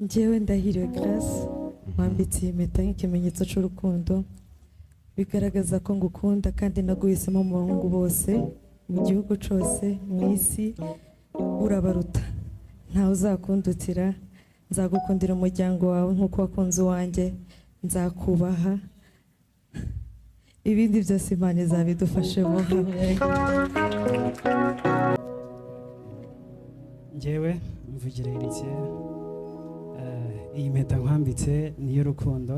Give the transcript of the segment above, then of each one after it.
Njyewe Ndahiriwe Grace, wambitse iyi mpeta nk'ikimenyetso cy'urukundo, bigaragaza ko ngukunda kandi naguhisemo mu bahungu bose mu gihugu cyose, mu isi urabaruta, ntawe uzakundutira. Nzagukundira umuryango wawe nk'uko wakunze uwanjye, nzakubaha, ibindi byose Imana izabidufashemo. Amen. Njyewe Mvugire Heritier, iyi mpeta nkwambitse ni iy'urukundo,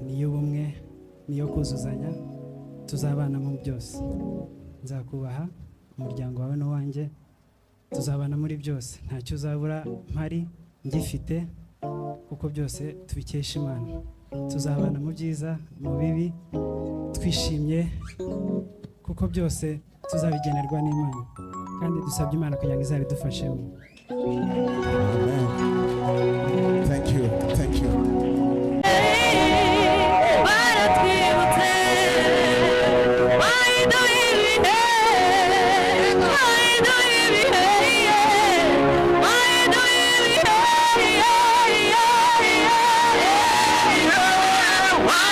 ni iy'ubumwe, ni iyo kuzuzanya, tuzabana mu byose. Nzakubaha, umuryango wawe n'uwanjye, tuzabana muri byose, ntacyo uzabura mpari ngifite, kuko byose tubikesha Imana. Tuzabana mu byiza, mu bibi, twishimye, kuko byose tuzabigenerwa n'Imana, kandi dusabye Imana kugira ngo izabidufashemo. Amen. Thank you. Thank you. Baratwibutse, bahinduye ibihe, bahinduye ibihe, bahinduye ibihe, bahinduye ibihe,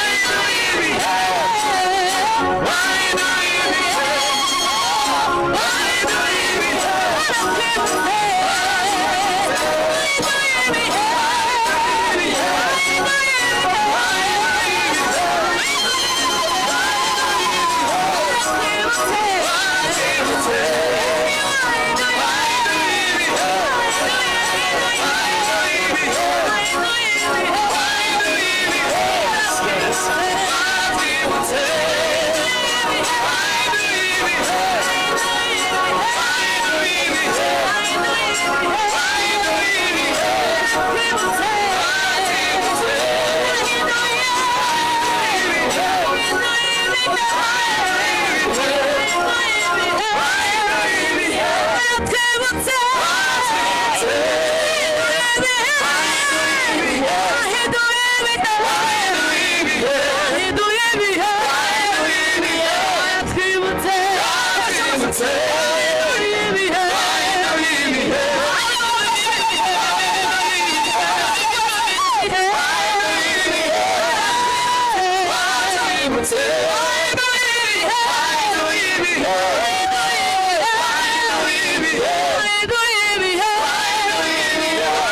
bahinduye ibihe, bahinduye ibihe,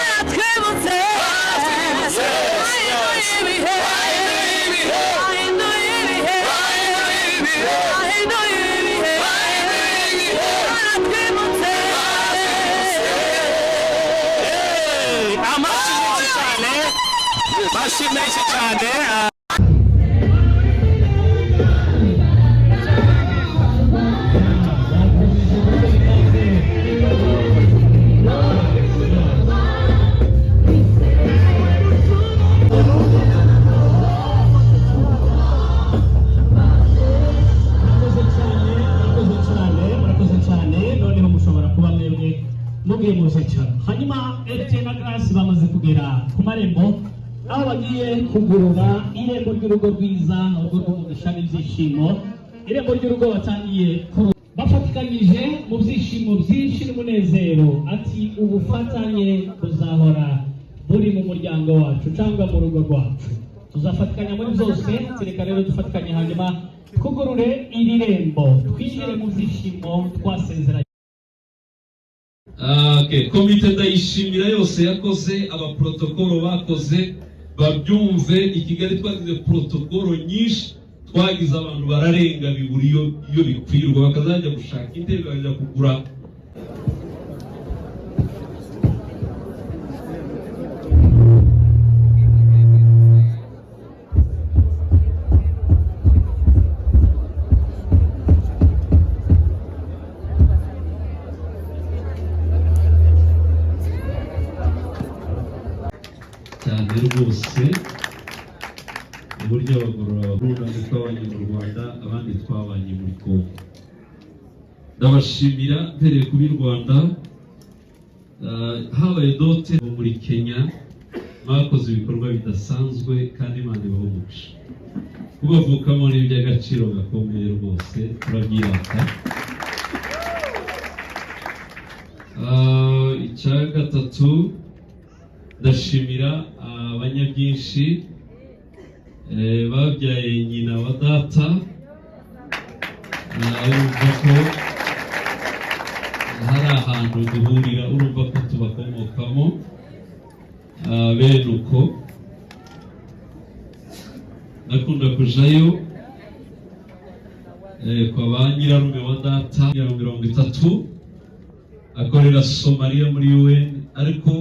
baratwibutse, bahinduye ibihe, Amashyi menshi cyane, amashyi menshi cyane. Murakoze cyane, murakoze cyane, murakoze cyane. Noneho mushobora kuba mwebwe mugiye muzicara. Hanyuma Etienne na Grace bamaze kugera ku marembo aho bagiye kugurura irembo ry'urugo rwiza, urugo rw'umugisha n'ibyishimo, irembo ry'urugo batangiye bafatikanyije mu byishimo byinshi n'umunezero. Ati ubufatanye buzahora buri mu muryango wacu cyangwa mu rugo rwacu, tuzafatikanya muri byose. Reka rero dufatikanye, hanyuma twugurure iri rembo, twinjire mu byishimo twasezeranye. Okay. Komite ndayishimira yose yakoze, abaprotokolo bakoze babyumve. I Kigali twagize protokolo nyinshi, twagize abantu bararenga bibura iyo bikwirwa, bakazajya gushaka intebe, bakajya kugura. Cyane rwose, uburyo abagorora bakunda, twabanye mu Rwanda, abandi twabanye muri Congo. Ndabashimira mpereye kubi Rwanda. Habaye dot muri Kenya, mwakoze ibikorwa bidasanzwe kandi Imana ibaha umugisha. Kubavukamo ni iby'agaciro gakomeye rwose, turabyirata. Icya gatatu Ndashimira abanyabyinshi babyaye nyina wa data. Urumva ko hari ahantu duhurira, urumva ko tubakomokamo. Bene uko nakunda kujayo kwa ba nyirarume wa data ya 30, akorera Somaliya muri UN, ariko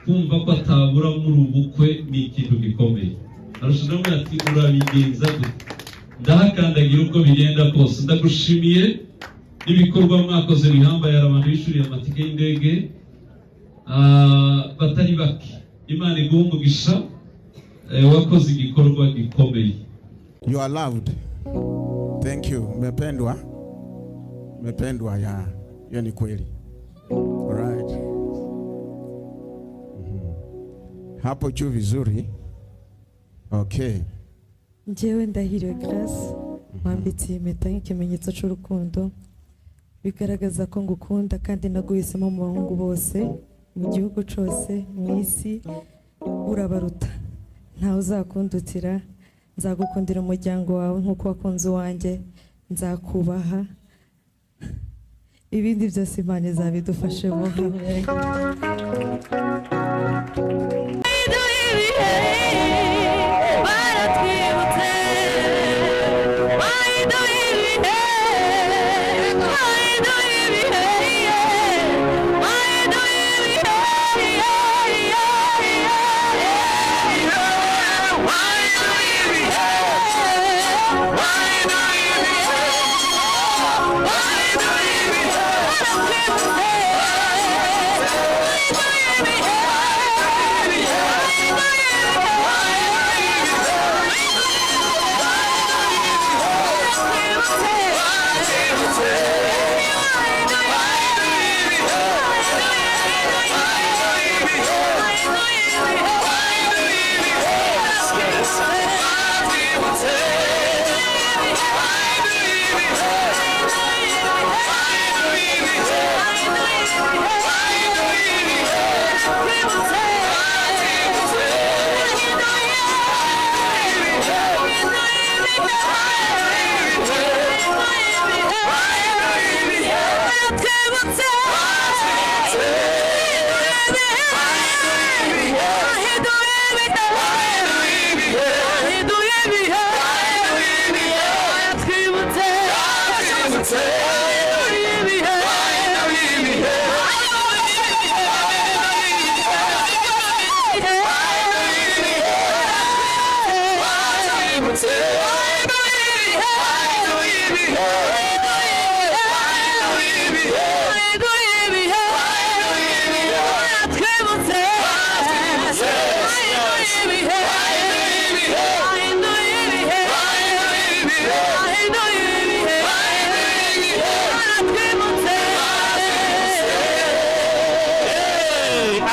kumva ko atabura muri ubu bukwe ni ikintu gikomeye. Arushaho ati: "Urabigenza gute?" Ndahakandagira uko bigenda kose. Ndagushimiye n'ibikorwa mwakoze bihambaye. Hari abantu bishuriye amatike y'indege batari bake. Imana iguhe umugisha, wakoze igikorwa gikomeye. You are loved. Thank you. Umependwa. Umependwa ya. Hiyo ni kweli. Alright. Hapo juu vizuri. Okay. Njyewe Ndahiriwe Grace wambitse iyi mpeta nk'ikimenyetso cy'urukundo, bigaragaza ko ngukunda kandi naguhisemo mu bahungu bose mu gihugu cyose, mu isi urabaruta, ntawe uzakundutira. Nzagukundira umuryango wawe nk'uko wakunze uwanjye, nzakubaha, ibindi byose Imana izabidufashemo. Amen. Ibihe baratwibutse, bahinduye ibihe, bahinduye ibihe, bahinduye ibihe, bahinduye ibihe, bahinduye ibihe, bahinduye ibihe, baratwibutse, bahinduye ibihe.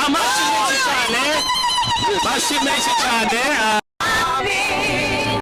Amashyi menshi cyane, amashyi menshi cyane.